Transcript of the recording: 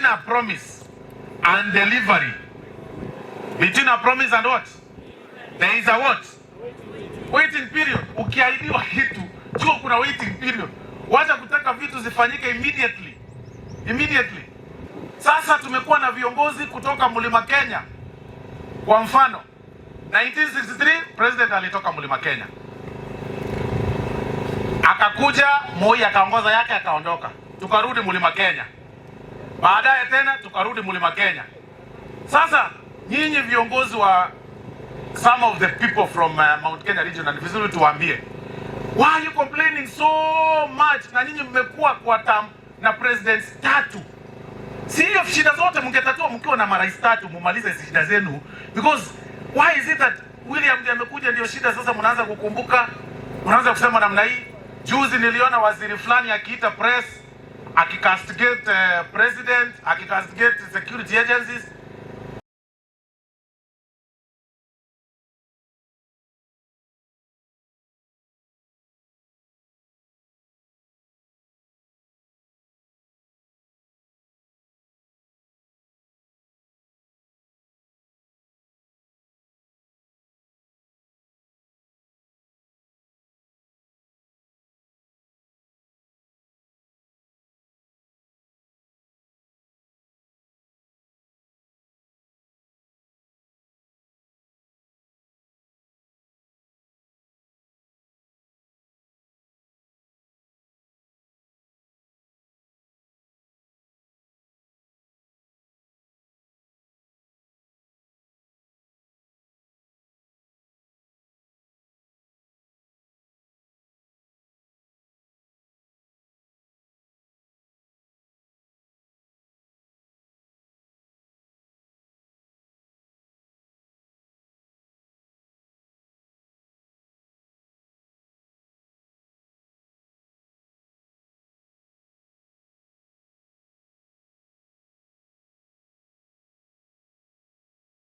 Between a promise and delivery, between a promise and what? There is a what? Waiting period. Ukiahidiwa kitu, jua kuna waiting period. Wacha kutaka vitu zifanyike immediately. Immediately. Sasa tumekuwa na viongozi kutoka Mlima Kenya. Kwa mfano, 1963 president alitoka Mlima Kenya, akakuja Moi akaongoza yake akaondoka, tukarudi Mlima Kenya. Baadaye tena tukarudi Mlima Kenya. Sasa nyinyi viongozi wa some of the people from Mount Kenya region, na ni vizuri tuwaambie, why are you complaining so much? Na nyinyi mmekuwa kwa term na presidents tatu. Si hiyo shida zote mngetatua mkiwa na marais tatu, mumalize shida zenu, because why is it that William ndiye amekuja ndio shida sasa mnaanza kukumbuka, mnaanza kusema namna hii. Juzi niliona waziri fulani akiita press akicastigate president, akicastigate security agencies.